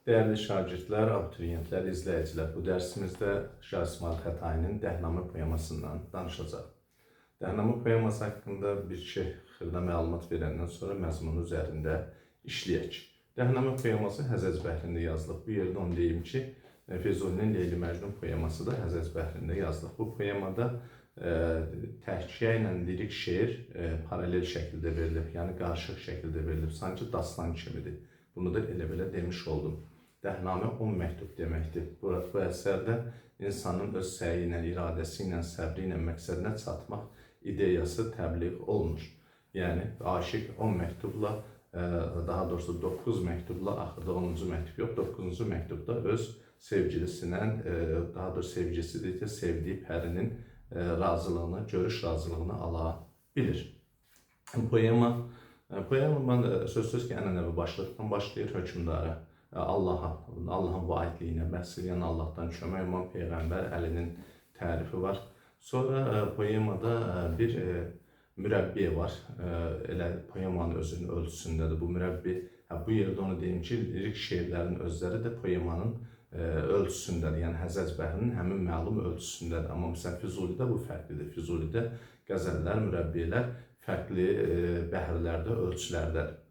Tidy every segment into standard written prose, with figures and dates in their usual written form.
Dəyərli şagirdlər, abituriyentlər, izləyicilər, bu dərsimizdə Şah İsmayıl Xətainin Dəhnamə poemasından danışacağıq. Dəhnamə poeması haqqında bir iki xırda məlumat verəndən sonra məzmunu üzərində işləyək. Dəhnamə poeması Həzəc bəhrində yazılıb. Bu yerdə onu deyim ki, Füzulinin Leyli Məcnun poeması da Həzəc bəhrində yazılıb. Bu poemada təhkiyə ilə lirik şeir paralel şəkildə verilib, yəni qarışıq şəkildə verilib, sanki dastan kimidir. Bunu da elə belə demiş oldum. Dəhnamə 10 məktub deməkdir. Bu əsərdə insanın öz səyi ilə, iradəsi ilə, səbri ilə məqsədinə çatmaq ideyası təbliğ olunur. Yəni aşiq 10 məktubla, daha doğrusu 9 məktubla, axırda 10-cu məktub yox, 9-cu məktubda öz sevgilisindən, daha doğrusu sevgilisi deyil, sevdiyi pərinin razılığını, görüş razılığını ala bilir. Poema sözsüz ki, ənənəvi başlıqdan başlayır, hökmdara, Allaha, Allahın vahidliyinə bəhs eləyən, Allahdan kömək uman Peyğəmbər Əlinin tərifi var. Sonra poemada bir mürəbbi var. Elə poemanın özünün ölçüsündədir bu mürəbbi. Bu yerdə onu deyim ki, lirik şeirlərin özləri də poemanın ölçüsündədir. Yəni Həzəc bəhrinin həmin məlum ölçüsündədir. Amma məsələn Füzulidə bu fərqlidir. Füzulidə qəzəllər, mürəbbiyələr fərqli bəhrlərdə, ölçülərdədir.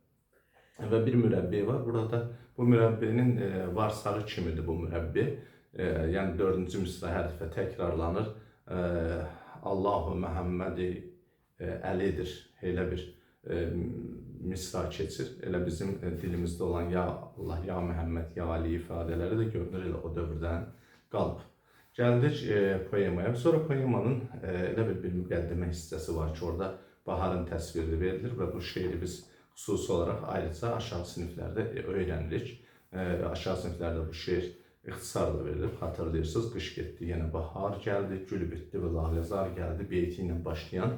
Və bir mürəbbi var. Burada bu mürəbbinin varsağı kimidir bu mürəbbi. Yəni 4-cü misra hər dəfə təkrarlanır. Allahu Məhəmmədi Əlidir. Elə bir misra keçir. Elə bizim dilimizdə olan ya Allah, ya Məhəmməd, ya Ali ifadələri də görünür elə o dövrdən qalıb. Gəldik poemaya. Sonra poemanın elə bir müqəddimə hissəsi var ki, orada baharın təsviri verilir və bu şeiri biz xüsusi olaraq ayrıca aşağı siniflərdə öyrənirik. Aşağı siniflərdə bu şeir ixtisarla verilir. Xatırlayırsınız, qış getdi, yenə bahar gəldi, gül bitdi və laləzar gəldi beyti ilə başlayan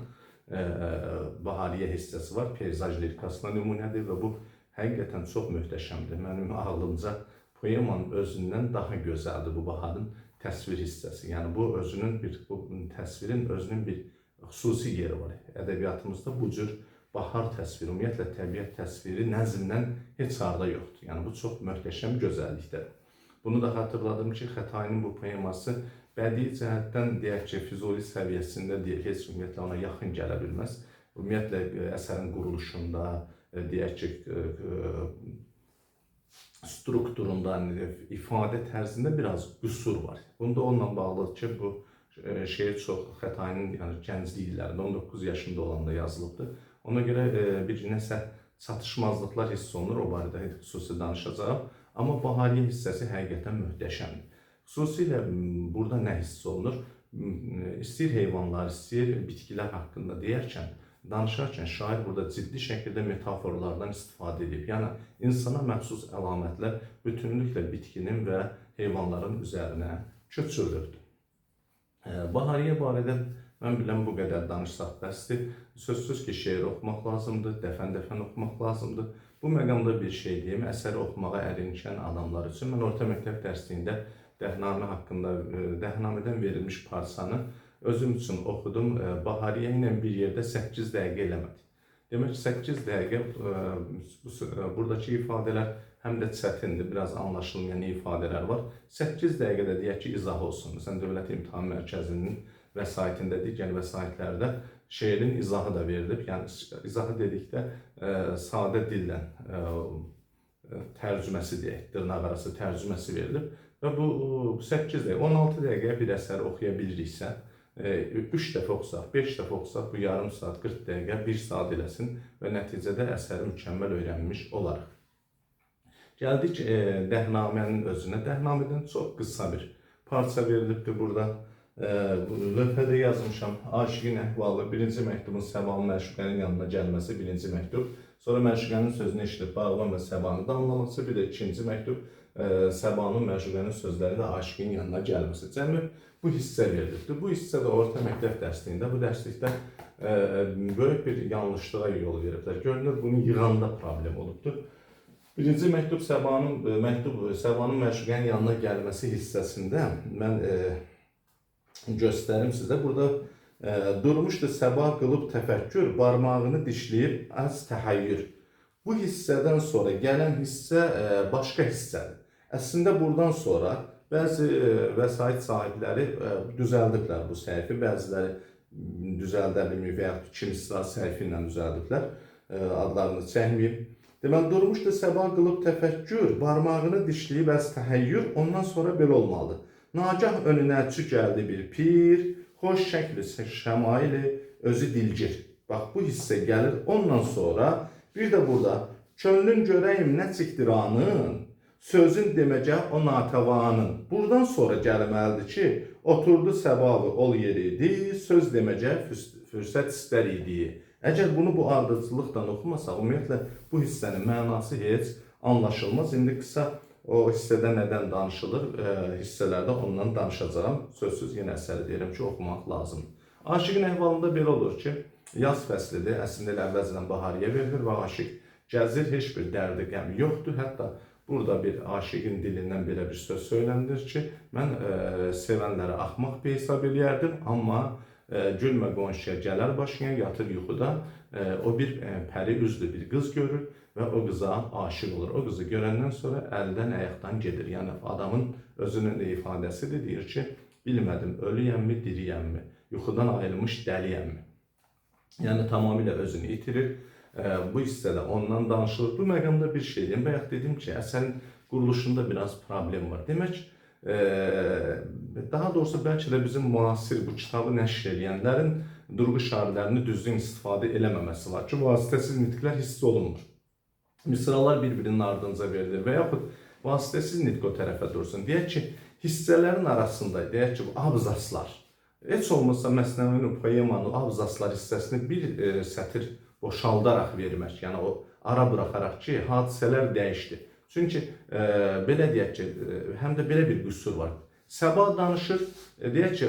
bahariyə hissəsi var. Peyzaj lirikasına nümunədir və bu həqiqətən çox möhtəşəmdir. Mənim ağlımca poemanın özündən daha gözəldir bu baharın təsvir hissəsi. Yəni bu özünün bir bu təsvirin özünün bir xüsusi yeri var. Ədəbiyyatımızda bu cür bahar təsviri, ümumiyyətlə təbiət təsviri nəzmdən heç harda yoxdur. Yəni bu çox möhtəşəm gözəllikdir. Bunu da xatırladım ki, Xətainin bu poeması bədii cəhətdən deyək ki, Füzuli səviyyəsində deyil, heç ümumiyyətlə ona yaxın gələ bilməz. Ümumiyyətlə əsərin quruluşunda, deyək ki, strukturunda, ifadə tərzində biraz qüsur var. Bunda onunla bağlıdır ki, bu şeir çox Xətainin yəni gənclik illərində, 19 yaşında olanda yazılıbdır. Ona görə bir nəsə çatışmazlıqlar hiss olunur, o barədə xüsusi danışacağam. Amma bahariyə hissəsi həqiqətən möhtəşəmdir. Xüsusilə burada nə hiss olunur? İstəyir heyvanlar, istəyir bitkilər haqqında deyərkən, danışarkən şair burada ciddi şəkildə metaforlardan istifadə edib. Yəni insana məxsus əlamətlər bütünlüklə bitkinin və heyvanların üzərinə köçürülübdür. Bahariyə barədə mən bilən bu qədər danışsaq bəsdir. Sözsüz ki, şeir oxumaq lazımdır, dəfən-dəfən oxumaq lazımdır. Bu məqamda bir şey deyim, əsəri oxumağa ərinkən adamlar üçün mən orta məktəb dərsliyində Dəhnamə haqqında, Dəhnamədən verilmiş parçanı özüm üçün oxudum. Bahariyə ilə bir yerdə 8 dəqiqə eləmədi. Demək ki, 8 dəqiqə buradakı ifadələr həm də çətindir, biraz anlaşılmayan ifadələr var. 8 dəqiqədə deyək ki, izah olsun. Məsələn, Dövlət İmtahan Mərkəzinin vəsaitində, digər vəsaitlərdə şeirin izahı da verilib. Yəni izahı dedikdə sadə dillə tərcüməsi deyək, dırnaq arası tərcüməsi verilib və bu 8 dəqiqə, 16 dəqiqəyə bir əsər oxuya biliriksə, 3 dəfə oxusaq, 5 dəfə oxusaq, bu yarım saat, 40 dəqiqə, 1 saat eləsin və nəticədə əsəri mükəmməl öyrənmiş olarıq. Gəldik Dəhnamənin özünə. Dəhnamədən çox qısa bir parça verilibdir burada. Lövhədə yazmışam, aşiqin əhvalı, birinci məktubun Səbanın məşuqənin yanına gəlməsi, birinci məktub. Sonra məşuqənin sözünü eşidib bağban və Səbanı danlaması, bir də ikinci məktub Səbanın məşuqənin sözləri ilə aşiqin yanına gəlməsi. Cəmi bu hissə verilibdir. Bu hissə də orta məktəb dərsliyində, bu dərslikdə böyük bir yanlışlığa yol veriblər. Görünür, bunu yığanda problem olubdur. Birinci məktub Səbanın məşuqənin yanına gəlməsi hissəsində mən göstərim sizə. Burada durmuşdu Səba qılıb təfəkkür, barmağını dişləyib az təhəyyür. Bu hissədən sonra gələn hissə başqa hissədir. Əslində buradan sonra bəzi vəsait sahibləri düzəldiblər bu səhifə, bəziləri düzəldə bilməyib və yaxud kimisi səhifə ilə düzəldiblər, adlarını çəkməyib. Deməli, durmuşdu Səba qılıb təfəkkür, barmağını dişləyib əz təhəyyür, ondan sonra belə olmalıdır. Nagah önünə çü gəldi bir pir, xoş şəkli şəmaili, özü dilgir. Bax, bu hissə gəlir. Ondan sonra bir də burada könlün görəyim nə çikdir anın, sözün deməcək o natəvanın. Buradan sonra gəlməlidir ki, oturdu səbabı ol yeri idi, söz deməcək fürsət istər idi. Əgər bunu bu ardıcıllıqla oxumasaq, ümumiyyətlə bu hissənin mənası heç anlaşılmaz. İndi qısa o hissədə nədən danışılır, hissələrdə ondan danışacağam. Sözsüz yenə əsəri deyirəm ki, oxumaq lazımdır. Aşiqin əhvalında belə olur ki, yaz fəslidir, əslində elə əvvəlcədən bahariyə verilir və aşiq gəzir, heç bir dərdi, qəmi yoxdur. Hətta burada bir aşiqin dilindən belə bir söz söylənilir ki, mən sevənlərə axmaq bir hesab eləyərdim, amma gülmə qonşuya gələr başına, yatır yuxuda, o bir pəri üzlü bir qız görür və o qıza aşiq olur. O qızı görəndən sonra əldən ayaqdan gedir. Yəni adamın özünün də ifadəsidir, deyir ki, bilmədim ölüyəmmi, diriyəmmi, yuxudan ayrılmış dəliyəmmi. Yəni tamamilə özünü itirir. Bu hissədə ondan danışılır. Bu məqamda bir şey deyim. Bayaq dedim ki, əsərin quruluşunda biraz problem var. Demək, daha doğrusu bəlkə də bizim müasir bu kitabı nəşr edənlərin durğu şairlərini düzgün istifadə eləməməsi var ki, vasitəsiz nitqlər hiss olunmur. Misralar bir-birinin ardınca verilir və yaxud vasitəsiz nitq o tərəfə dursun. Deyək ki, hissələrin arasında, deyək ki, bu abzaslar, heç olmazsa məsnəvinin, poemanın abzaslar hissəsini bir sətir boşaldaraq vermək, yəni o ara buraxaraq ki, hadisələr dəyişdi. Çünki belə deyək ki, həm də belə bir qüsur var. Səba danışır, deyək ki,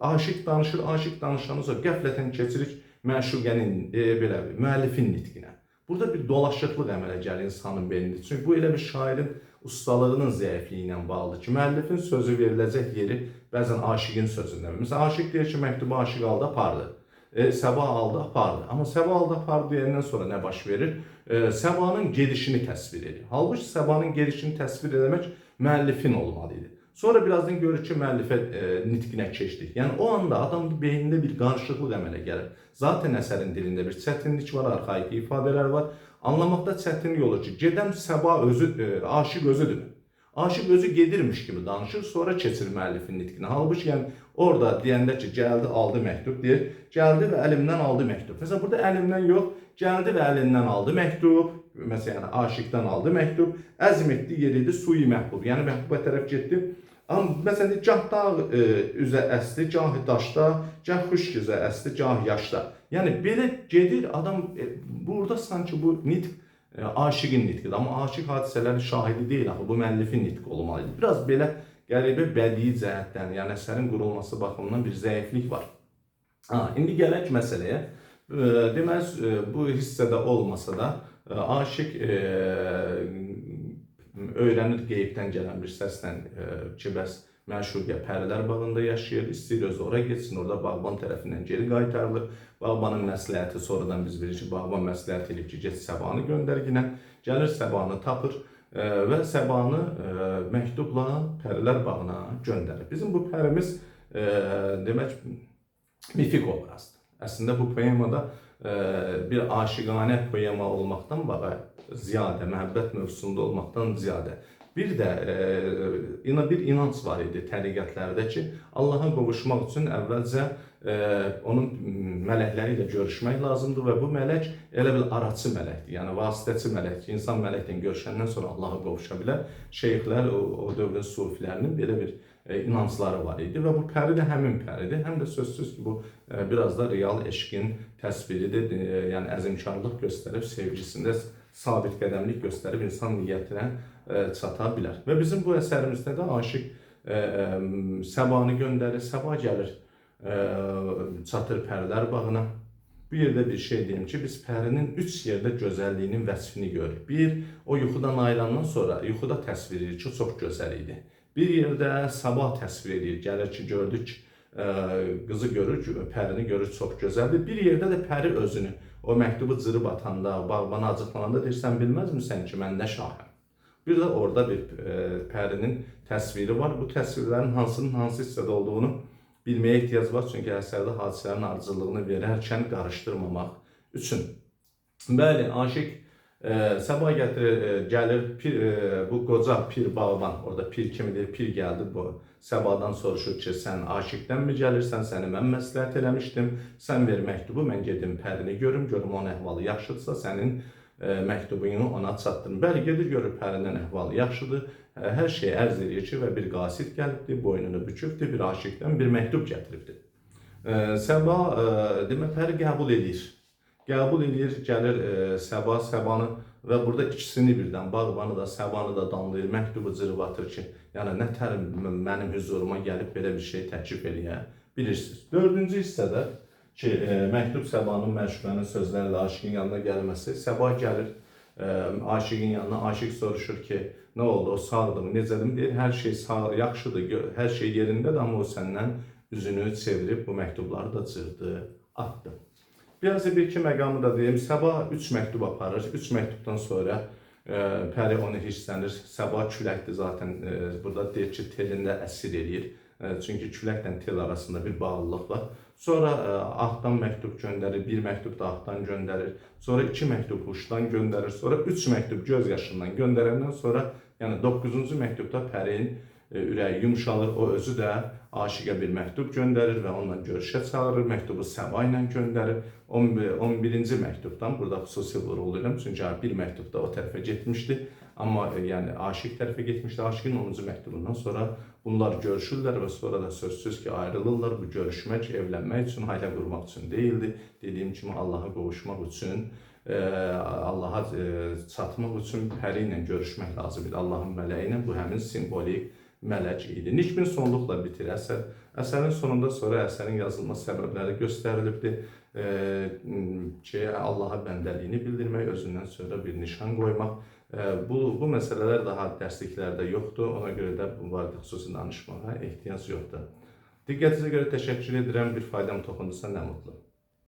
aşiq danışır, aşiq danışandan sonra qəflətən keçirik məşuqənin, belə müəllifin nitqinə. Burada bir dolaşıqlıq əmələ gəlir insanın beynində. Çünki bu elə bir şairin ustalığının zəifliyi ilə bağlıdır ki, müəllifin sözü veriləcək yeri bəzən aşiqin sözündə. Məsələn, aşiq deyir ki, məktubu aşiq aldı, apardı. Səba aldı, apardı. Amma Səba aldı, apardı deyəndən sonra nə baş verir? Səbanın gedişini təsvir edir. Halbuki Səbanın gedişini təsvir eləmək müəllifin olmalı idi. Sonra birazdan görür ki, müəllifə nitqinə keçdik. Yəni o anda adamın beynində bir qarışıqlıq əmələ gəlir. Zaten əsərin dilində bir çətinlik var, arxaik ifadələr var. Anlamaqda çətinlik olur ki, gedən Səba özü, aşiq özüdür. Aşiq özü gedirmiş kimi danışır, sonra keçir müəllifin nitqinə. Halbuki yəni orada deyəndə ki, gəldi, aldı məktub deyir, gəldi və əlimdən aldı məktub. Məsələn, burada əlimdən yox, gəldi və əlindən aldı məktub. Məsələn, yəni, aşiqdən aldı məktub. Əzm etdi, yeridi, suyu məhbub. Yəni məhbuba tərəf getdi. Amma məsələn, gah dağ üzə əsdi, gah daşda, gah xüşk üzə əsdi, gah yaşda. Yəni belə gedir adam, burada sanki bu nitq aşiqin nitqidir. Amma aşiq hadisələrin şahidi deyil axı, bu müəllifin nitqi olmalıdır. Biraz belə qəribə bədii cəhətdən, yəni əsərin qurulması baxımından bir zəiflik var. Ha, indi gələk məsələyə. Deməli, bu hissədə olmasa da aşiq öyrənir qeybdən gələn bir səslə ki, bəs məşuqə pərilər bağında yaşayır, istəyir özü ora getsin, orada bağban tərəfindən geri qaytarılır. Bağbanın məsləhəti sonradan biz bilirik ki, bağban məsləhət eləyib ki, get Səbanı göndər yenə. Gəlir Səbanı tapır və Səbanı məktubla pərilər bağına göndərir. Bizim bu pərimiz demək mifik obrazdır. Əslində bu poemada bir aşiqanə poema olmaqdan bağa ziyadə, məhəbbət mövzusunda olmaqdan ziyadə bir də bir inanc var idi təriqətlərdə ki, Allaha qovuşmaq üçün əvvəlcə onun mələkləri ilə görüşmək lazımdır və bu mələk elə bil araçı mələkdir, yəni vasitəçi mələkdir. İnsan mələklə görüşəndən sonra Allaha qovuşa bilər. Şeyxlər, o dövrün sufilərinin belə bir inancları var idi və bu pəri də həmin pəridir. Həm də sözsüz ki, bu biraz da real eşqin təsviridir, yəni əzimkarlıq göstərib, sevgisində sabit qədəmlik göstərib insan niyyətinə çata bilər. Və bizim bu əsərimizdə də aşiq Səbanı göndərir, Səba gəlir, çatır pərilər bağına. Bu yerdə bir şey deyim ki, biz pərinin üç yerdə gözəlliyinin vəsfini görürük. Bir, o yuxudan ayılandan sonra yuxuda təsvir edir ki, çox gözəl idi. Bir yerdə Səba təsvir edir, gəlir ki, gördük, qızı görür, pərini görür, çox gözəldir. Bir yerdə də pəri özünü, o məktubu cırıb atanda, bağbana acıqlananda deyir, sən bilməzmisən ki, mən nə şahım? Bir də orada bir pərinin təsviri var. Bu təsvirlərin hansının hansı hissədə olduğunu bilməyə ehtiyac var. Çünki əsərdə hadisələrin ardıcıllığını verərkən qarışdırmamaq üçün. Bəli, aşiq Səba gətirir, gəlir pir, bu qoca pir bağban, orada pir kimidir, pir gəldi bu Səbadan soruşur ki, sən aşiqdənmi gəlirsən, səni mən məsləhət eləmişdim, sən ver məktubu, mən gedim pərini görüm, görüm onun əhvalı yaxşıdırsa, sənin məktubunu ona çatdırım. Bəli, gedir görür pərinin əhvalı yaxşıdır, hər şeyi ərz eləyir ki, və bir qasid gəlibdir, boynunu bükübdür, bir aşiqdən bir məktub gətiribdir. Səba, demə, pəri qəbul eləyir. Qəbul eləyir, gəlir Səba, Səbanı və burada ikisini birdən, bağbanı da, Səbanı da danlayır, məktubu cırıb atır ki, yəni nə tər mənim hüzuruma gəlib belə bir şey təklif eləyə bilirsiniz. Dördüncü hissədə ki, məktub Səbanın məşuqənin sözləri ilə aşiqin yanına gəlməsi, Səba gəlir aşiqin yanına, aşiq soruşur ki, nə oldu, o sağdırmı, necədir, deyir, hər şey sağ, yaxşıdır, hər şey yerindədir, amma o səndən üzünü çevirib bu məktubları da cırdı, atdı. Biraz da bir-iki məqamı da deyim. Səba 3 məktub aparır. 3 məktubdan sonra pəri onu hirslənir. Səba küləkdir zaten. Burada deyir ki, telində əsir eləyir. Çünki küləklə tel arasında bir bağlılıq var. Sonra ağdan məktub göndərir, bir məktub da ağdan göndərir. Sonra 2 məktub huşdan göndərir. Sonra 3 məktub göz yaşından göndərəndən sonra, yəni 9-cu məktubda pərin ürəyi yumşalır. O özü də aşiqə bir məktub göndərir və onunla görüşə çağırır. Məktubu Səba ilə göndərir. 11-ci məktubdan burada xüsusi vurğulayıram. Çünki bir məktubda o tərəfə getmişdi. Amma yəni aşiq tərəfə getmişdi. Aşiqin 10-cu məktubundan sonra bunlar görüşürlər və sonra da sözsüz ki, ayrılırlar. Bu görüşmək, evlənmək üçün, ailə qurmaq üçün deyildi. Dediyim kimi Allaha qovuşmaq üçün, Allaha çatmaq üçün pəri ilə görüşmək lazım idi. Allahın mələyi ilə, bu həmin simvolik mələk idi. Nikbin sonluqla bitir əsər. Əsərin sonunda sonra əsərin yazılma səbəbləri göstərilibdir. Ki, Allaha bəndəliyini bildirmək, özündən sonra bir nişan qoymaq. Bu məsələlər daha dərsliklərdə yoxdur. Ona görə də bu barədə xüsusi danışmağa ehtiyac yoxdur. Diqqətinizə görə təşəkkür edirəm. Bir faydam toxundursa nə mutlu.